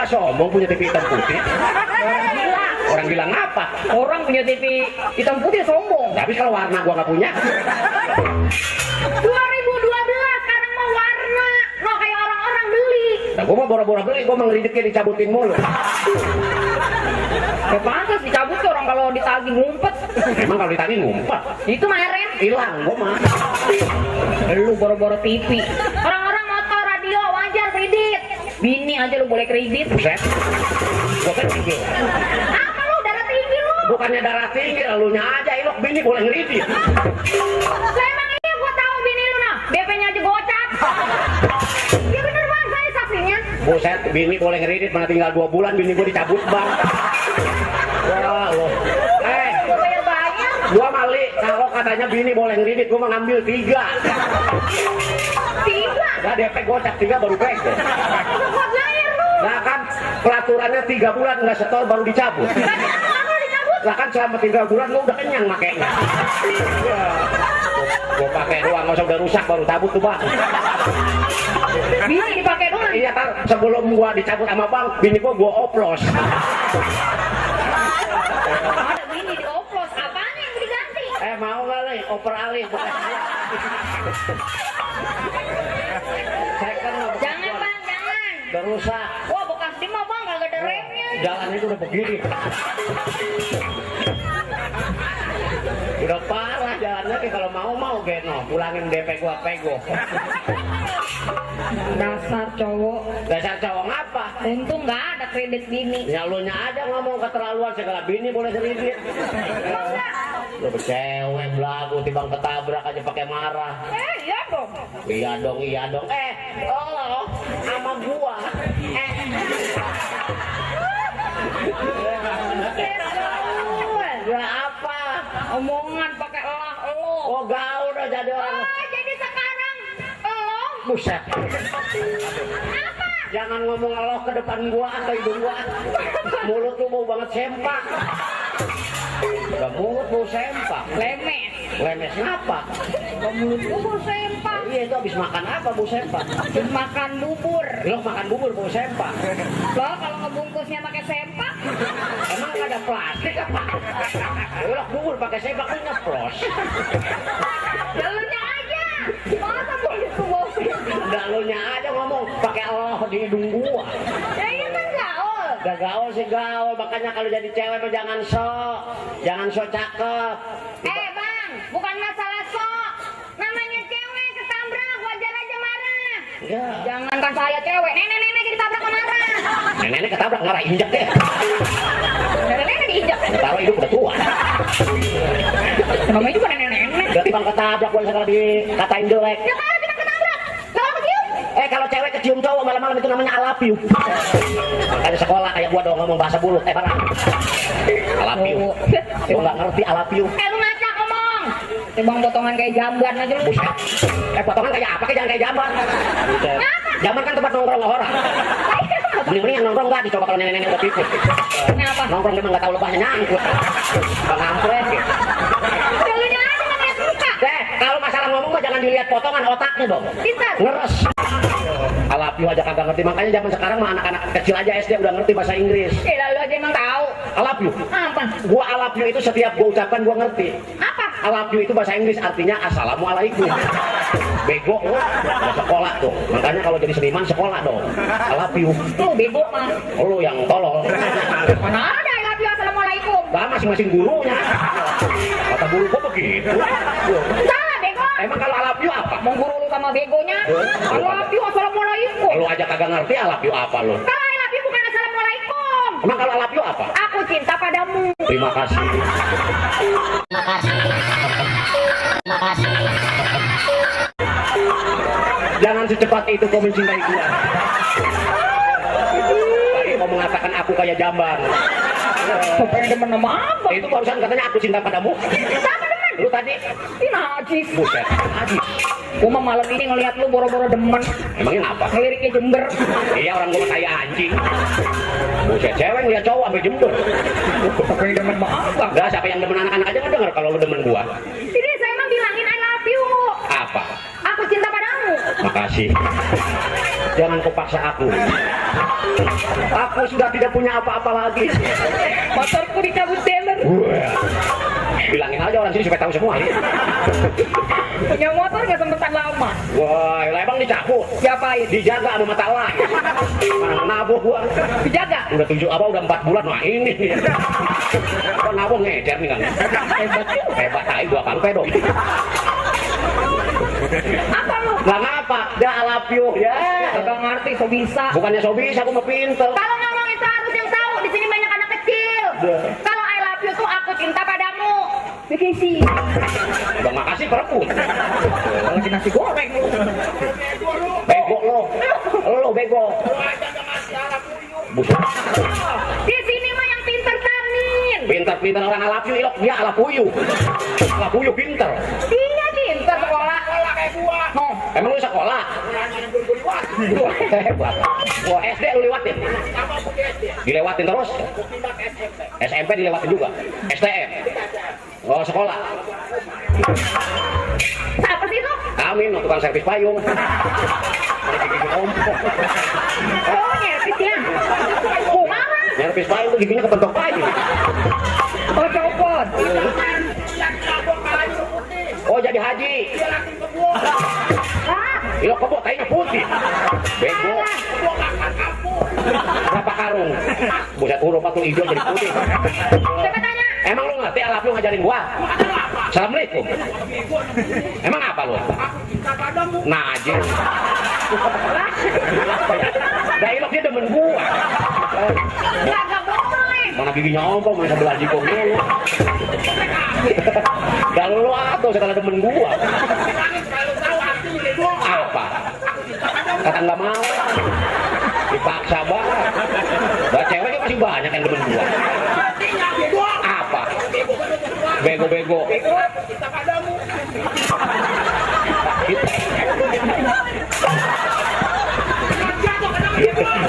nggak sombong punya TV hitam putih. Orang bilang apa? Orang punya TV hitam putih sombong. Tapi kalau warna gua nggak punya. 2012 sekarang mau warna. No kayak orang-orang beli. Nah, gua mau boro-boro beli, gua mau ngelidiknya dicabutin mulu. Ya pantas dicabut tuh orang kalau ditagih ngumpet. Emang kalau ditagih ngumpet? Itu meren. Hilang gua mah. Lu boro-boro TV. Orang-orang motor, radio wajar kredit. Bini aja lu boleh kredit. Buset. Gua kan tinggi. Apa lu darah tinggi lu? Bukannya darah tinggi, elunya aja ilok bini boleh ngeridit. Lah emang iya gua tahu bini lu nah. DP-nya aja gocap. Ya bener bang, saya saksinya. Buset, bini boleh ngeridit, mana tinggal 2 bulan bini gua dicabut bang. Wah lo. Gua bayar. Gua mali, kalau katanya bini boleh ngeridit, gua mau ngambil 3. 3. Nah DP gocap 3 baru pego. Gua bayar lu. Nah kan pelaturannya 3 bulan nggak setor baru dicabut. Lah kan selama 3 bulan lu udah kenyang makainya. Ya. Gua pakai doang, nggak usah udah rusak baru cabut tuh bang. Bini dipakai doang. Iya kan sebelum gua dicabut sama bang, bini gua oplos. Ada bini dioplos, apanya yang diganti? Mau nggak nih oper alih bukan? Jangan bang, jangan. Udah rusak. Wah bekas di mah bang, gak ada remnya. Jalan itu udah begini. Udah parah jalannya nih, kalau mau Geno pulangin DP gua pego. Dasar cowok. Dasar cowok ngapa? Untung nggak ada kredit bini. Ya lu nya aja ngomong keterlaluan, segala bini boleh kredit. Lu cewek belagu timbang ketabrak aja pakai marah. Iya dong. Iya dong, iya dong. Oh, sama gua. Ya apa? Omongan pakai elah lo. Oh gaul udah jadi orang. Jadi sekarang lo. Buset. Apa? Jangan ngomong Allah ke depan gua atau hidung gua. Mulut lu bau banget sempak. Udah mulut bau sempak. Lemes. Lemes ngapa? Mulut gua bau sempak. Iya itu habis makan apa bau sempak? Habis makan bubur. Lo makan bubur bau sempak. Lo kalau ngebungkusnya pakai sempak. Emang nggak ada plastik apa? Lo bubur pakai sempak lu nyeplos. Jalannya aja. Masa mulut gua bau sempak? Udah lo nya aja ngomong pakai Allah di hidung gua. Ya iya kan gaul. Gak gaul sih gaul, makanya kalau jadi cewek mah jangan sok cakep. Bang, bukan masalah sok. Namanya cewek ketabrak, wajar aja marah. Ya. Jangankan saya cewek, nenek-nenek ditabrak marah. Nenek ketabrak marah injek deh. Nenek-nenek diinjak. Udah tahu hidup udah tua. Namanya juga nenek-nenek. Berarti bang ketabrak gua sekali dikatain jelek. Ya kalau kita ketabrak, kalau kecium. Kalau cewek kecium cowok malam-malam itu namanya I love you. Makanya sekolah kayak gua dong ngomong bahasa bulut. Barang. I love you. Gua nggak ngerti I love you. Lu ngacak ngomong. Bang potongan kayak jamban aja lu. Buset. Potongan kayak apa? Jangan kayak jamban. Jamban kan tempat nongkrong orang. Mending yang nongkrong nggak dicoba kalau nenek-nenek udah pipis. Kenapa? Nongkrong dia nggak tahu lebahnya nyangkut. Bang ampret. Jalunya aja nggak lihat muka. Kalau masalah ngomong mah jangan dilihat potongan otaknya dong. Bisa. Ngeres. I love you aja kagak ngerti, makanya zaman sekarang mah anak-anak kecil aja SD udah ngerti bahasa Inggris. Lalu aja emang tahu. I love you. Apa? Gua I love you itu setiap gua ucapkan gua ngerti. Apa? I love you itu bahasa Inggris artinya assalamualaikum. Bego lu, udah sekolah tuh. Makanya kalau jadi seniman sekolah dong. I love you. Tuh bego mah. Lu yang tolol. Mana ada I love you assalamualaikum. Lah masing-masing gurunya. Kata guru gua begitu. Salah bego. Emang kalau I love you apa? Mau guru lu sama begonya. I love you assalamualaikum. Lu aja kagak ngerti I love you apa lu? Kalau I love you bukan assalamualaikum. Emang kalau I love you apa? Aku cinta padamu. Terima kasih. Jangan secepat itu kau mencintai gua. Tadi kau mengatakan aku kayak jamban. Sampai demen sama apa? Itu barusan katanya aku cinta padamu. Sama demen. Lu tadi Ini najis. buset. Najis. Gua mah malam ini ngeliat lu boro-boro demen. Emangnya apa? Ngeliriknya Jember. Iya orang gua kayak anjing. Buset, cewek ngeliat cowok sampai Jember. Sampai demen sama apa? Enggak, siapa yang demen anak-anak aja kan denger kalau lu demen gua. Ini saya emang bilangin I love you. Apa? Aku cinta padamu. Makasih. Jangan kau paksa aku. Aku sudah tidak punya apa-apa lagi. Motorku dicabut dealer. Bilangin aja orang sini supaya tahu semua. Punya motor nggak sempetan lama. Wah, emang dicabut. Diapain? Dijaga sama mata lain. Mana nabuh gua. Dijaga. Udah 4 bulan. Nah ini. Kok nabuh ngecer nih kan? Hebat aja gua kan pedo. Apa lu? Lah ngapa? Dia alapio ya. Kagak ngerti, so bisa. Bukannya so bisa, aku mah pinter. Kalau ngomong itu harus yang tahu. Di sini banyak anak kecil. Kalau I love you tuh aku cinta padamu. Bekasi. Bang makasih perebut. Lagi nasi goreng lu. Bego lo bego. Buset. Di sini mah yang pinter Tamin. Pinter orang alapio ilok dia alapuyu. Alapuyu pinter. Iya pinter sekolah. No. Emang lu sekolah? Wah, hebat. Wah, SD lu lewatin? Dilewatin terus? SMP dilewatin juga? STM? Oh, sekolah? Apa sih itu? Kami, tukang servis payung. Oh, nyerpis ya. Kumaha? Servis payung tuh giginya kepentok payung. Oh, copot. Oh, jadi haji. Hah? Ilok kebok, tainya putih. Bego. Berapa karung? Buset, huruf aku hijau jadi putih. Coba tanya. Emang lu ngerti alap lu ngajarin gua? Assalamualaikum. Emang apa lu? Nah aja. Dah ilok dia demen gua. Kagak boleh. Mana giginya ompong, mana sebelah jikong dulu. Kalau lu atau sekali demen gua. Apa? Kata nggak mau. Dipaksa banget. Bah ceweknya masih banyak yang demen gua. Apa? Bego-bego.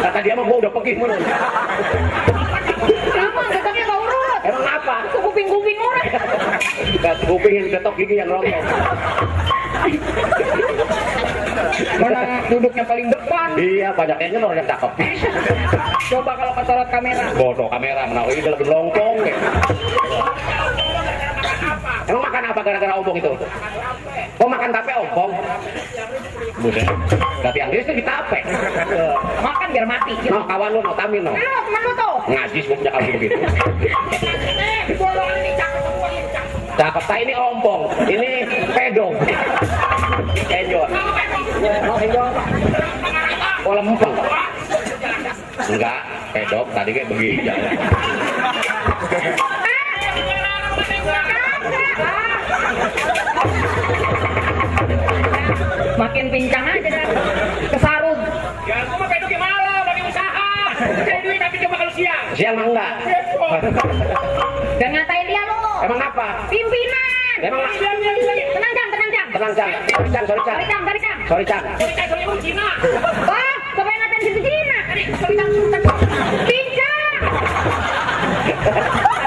Kata dia mah gua udah pergi menurut. Sama, ketoknya gak urut. Emang apa? Itu kuping-kuping urut. Kuping yang ketok gigi yang rontok. Mana duduknya paling depan. Iya, banyaknya orang yang cakep. Coba kalau kesorot kamera. Bodoh kamera menaruh ini lagi longkong. Emang makan apa gara-gara ompong itu? Oh makan tape ompong? Buset. Tapi yang itu ditape. Makan biar mati. No, kawan lu, no, tamin, no. Lu, temen lu tuh. Ngajis gua punya kamu begitu. Cakep, tak ini ompong. Ini pedong. Enjol. Mau enjol? Oh lempeng. Enggak, pedok tadi kayak begini. Makin pincang aja dah. Kesarung. Ya, aku mah pedok malam, lagi usaha. Cari duit tapi coba kalau siang. Siang mah enggak. Dan ngatain dia lu. Emang apa? Pimpinan. Emang Tenang Cang, tenang Cang. tenang, Cang. Sorry, Cang. Sorry Cang, sorry Cang. Sorry, Cang. Cari orang Cina. Wah, siapa yang ngatain situ Cina? Sorry, Cang. Pincang.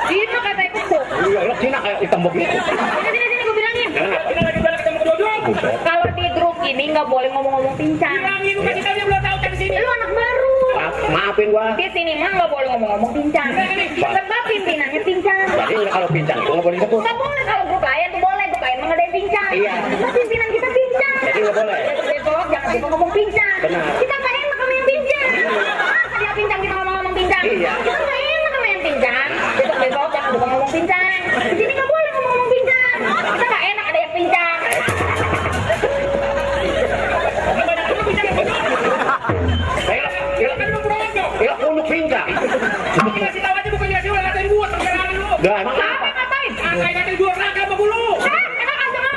Cina kata kuku. Iya, lo Cina kayak hitam begitu. Sini gue bilangin. Kita lagi balik ketemu Dodo. Kalau di grup ini nggak boleh ngomong-ngomong pincang. Bilangin bukan kita dia belum tahu dari sini. Lu anak baru. Maafin gua. Di sini mah nggak boleh ngomong-ngomong pincang. Sebab pimpinannya pincang. Jadi kalau pincang itu nggak boleh disebut. Nggak boleh kalau grup lain tuh boleh, grup lain mah nggak ada yang pincang. Iya. Nah, pimpinan kita pincang. Jadi nggak boleh. Besok jangan suka ngomong pincang. Benar. Kita nggak enak sama yang pincang. Masa dia pincang kita ngomong-ngomong pincang? Iya. Kita nggak enak sama yang pincang. Besok jangan suka ngomong pincang. Di sini nggak boleh ngomong-ngomong pincang. Kita nggak enak ada yang pincang. Iya, unjuk pincang. Kasih tahu aja bukannya dia udah ngatain gua tergerangan lu. Dah, emang Apa apa? yang ngatain? Ngatain gua raka sama bulu. Hah? Emang ada mah?